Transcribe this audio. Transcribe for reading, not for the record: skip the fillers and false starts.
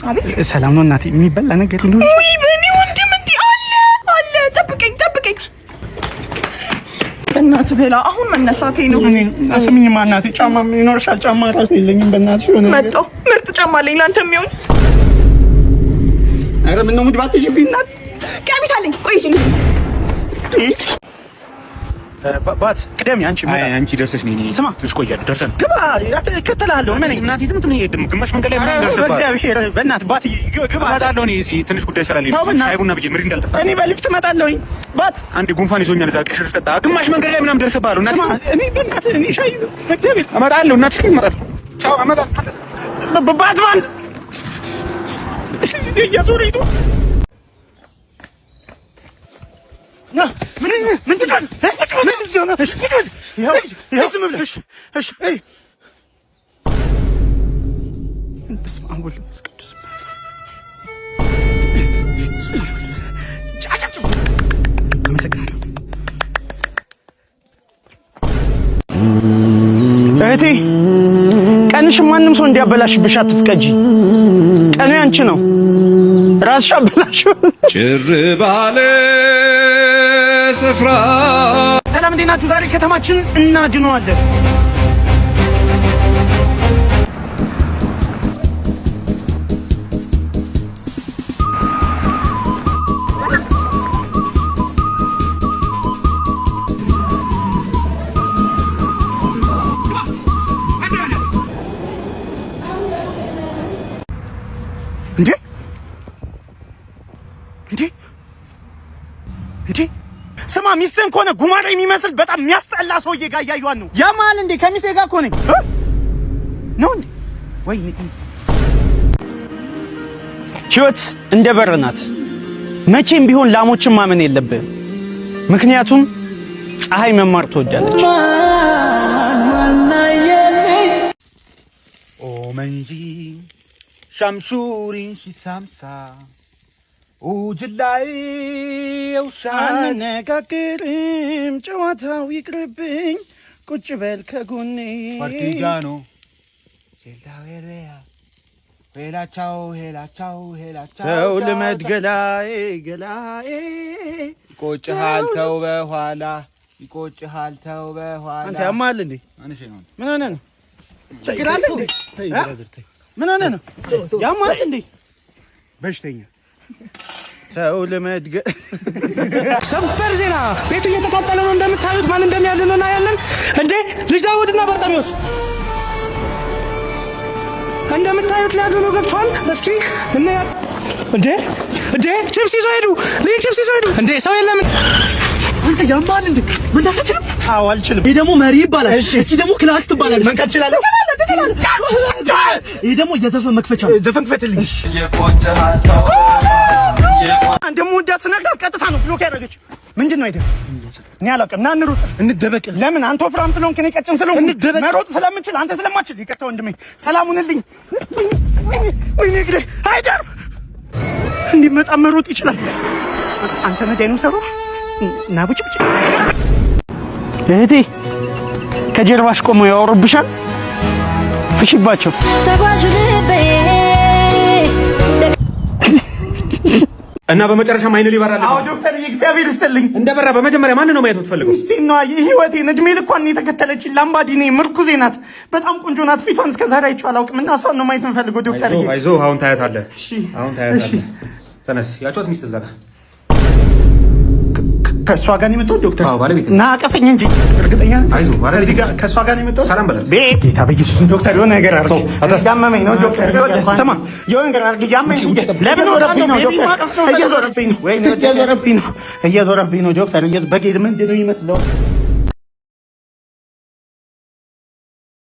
አቤት። ሰላም ነው እናቴ? የሚበላ ነገር ነው? ውይ በእኔ ወንድም፣ እንዲህ አለ አለ። ጠብቀኝ ጠብቀኝ። በእናትህ ብላ፣ አሁን መነሳቴ ነው። ስሚኝማ እናቴ፣ ጫማ ይኖርሻል? ጫማ ራሱ የለኝም። በእናትሽ የሆነ ነገር መጣሁ። ምርጥ ጫማ አለኝ ለአንተ የሚሆን። ኧረ ምነው mood ባትይዥብኝ እናቴ። ቀሚስ አለኝ። ቆይ ይችል ባት ቅደሚ አንቺ። አይ አንቺ ደርሰሽ ነኝ። ስማ። ትንሽ ቆያለሁ። ደርሰን ግባ፣ እከተልሃለሁ። እመነኝ። እናቴ ትሙት እኔ ግማሽ መንገድ ላይ ምናምን ደርሰህ በእግዚአብሔር በእናትህ ባት ግባ። እመጣለሁ። እኔ እዚህ ትንሽ ጉዳይ ስላለኝ ተው በእናትህ። ሻይ ቡና ብዬ ምሪ እንዳልጠጣ። እኔ በሊፍት እመጣለሁኝ። ባት አንዴ ጉንፋን ይዞኛል። እዛ ቅሽር ጠጣ። ግማሽ መንገድ ላይ ምናምን ደርሰብሃለሁ። እናቴ ስማ፣ እኔ በእናትህ እኔ ሻይ በእግዚአብሔር እመጣለሁ። እናቴ እመጣለሁ። ቻው፣ እመጣለሁ። ባት ባት እየዞረ ሂዶ ምን ምንድን ነው? ምን እዚህ ሆነ? ይኸው ዝም ብለህ እሺ፣ እይ በስመ አብ ወወልድ ወመንፈስ ቅዱስ። አመሰግናለሁ። እህቴ፣ ቀንሽ ማንም ሰው እንዲያበላሽብሽ አትፍቀጂ። ቀኑ ያንቺ ነው። ራስሽ አበላሽው። ጭር ባለ ስፍራ ሰላም፣ እንዴት ናችሁ? ዛሬ ከተማችንን እናድነዋለን። እንዴ እንዴ እንዴ! ስማ፣ ሚስትህን ከሆነ ጉማሬ የሚመስል በጣም የሚያስጠላ ሰውዬ ጋር እያየኋት ነው። ያማል እንዴ? ከሚስቴ ጋር እኮ ነኝ እ? ነው እንዴ? ወይ ህይወት እንደ በር ናት። መቼም ቢሆን ላሞችን ማመን የለብህም። ምክንያቱም ፀሐይ መማር ትወዳለች። ኦመንጂ ሻምሹሪን ሺሳምሳ ኡጅላይ አንነጋገርም፣ ጨዋታው ይቅርብኝ፣ ቁጭ በል ከጎኔ። ፓርቲጃኖ ሄላቻው ሄላቻው ሄላቻው። ሰው ልመድ ገላዬ ገላዬ። ይቆጭሃል ተው በኋላ፣ ይቆጭሃል ተው በኋላ። አንተ ያማል እንዴ? አንሺ ነው። ምን ሆነህ ነው? ችግር አለ እንዴ? ምን ሆነህ ነው? ያማል እንዴ? በሽተኛ ሰው ልመድ ሰበር ዜና! ቤቱ እየተቃጠለ ነው እንደምታዩት። ማን እንደሚያድን እናያለን። እንዴ፣ ልጅ ዳውድና በርጠሚዎስ እንደምታዩት ሊያድኑ ገብቷል። እስኪ እና እንዴ እንዴ፣ ቺፕስ ይዘው ሄዱ። ልጅ ቺፕስ ይዘው ሄዱ። እንዴ፣ ሰው የለም። አንተ ያማል እንዴ? መንዳት አትችልም? አዎ፣ አልችልም። ይሄ ደግሞ መሪ ይባላል። እቺ ደግሞ ክላክስ ትባላለች። መንካት እችላለሁ። ትችላለህ፣ ትችላለህ። ይሄ ደግሞ የዘፈን መክፈቻ ነው። ዘፈን ክፈትልኝ። እንደምወዳት ስነግራት ቀጥታ ነው block ያደረገችው። ምንድን ነው አይደል? እኔ አላውቅም። ና እንሩጥ፣ እንደበቅ። ለምን? አንተ ወፍራም ስለሆንክ እኔ ቀጭን ስለሆንኩ እንደበቅ። መሮጥ ስለምችል አንተ ስለማችል። ይቅርታ ወንድሜ፣ ሰላም ሁንልኝ። ወይኔ እግሬ አይደር እንዲመጣ መሮጥ ይችላል። አንተ ነህ ዳይኖሰሩ። ና ቡጭ ቡጭ። እህቴ፣ ከጀርባሽ ቆመው ያወሩብሻል። ፍሽባቸው። እና በመጨረሻም አይን ሊበራል። አዎ ዶክተር፣ እግዚአብሔር ይስጥልኝ። እንደ በራ በመጀመሪያ ማን ነው ማየት የምትፈልገው? ሚስቴን ነዋ፣ የህይወቴን እድሜ ልኳን የተከተለችኝ ላምባዲኔ ምርኩዜ ናት። በጣም ቆንጆ ናት። ፊቷን እስከ ዛሬ አይቼው አላውቅም እና እሷን ነው ማየት የምፈልገው ዶክተር። አይዞህ አይዞህ፣ አሁን ታያታለህ። አሁን ታያታለህ። ተነስ። ያጫት ሚስት እዛ ጋር ከእሷ ጋር ነው የመጣሁት ዶክተር። አዎ፣ ባለቤት። ና አቀፈኝ እንጂ እርግጠኛ ነኝ። አይዞህ፣ ባለቤት። ከዚህ ጋር ከእሷ ጋር ነው የመጣሁት። ሰላም በላት። ቤት ጌታ በኢየሱስ ዶክተር የሆነ ነገር አድርግ። እያመመኝ ነው ዶክተር። ስማ፣ የሆነ ነገር አድርግ። እያመመኝ ነው። ለምን ወደብኝ ነው ዶክተር? እየዞረብኝ ነው። ወይኔ እየዞረብኝ ነው። እየዞረብኝ ነው ዶክተር። በጌት ምንድን ነው የሚመስለው?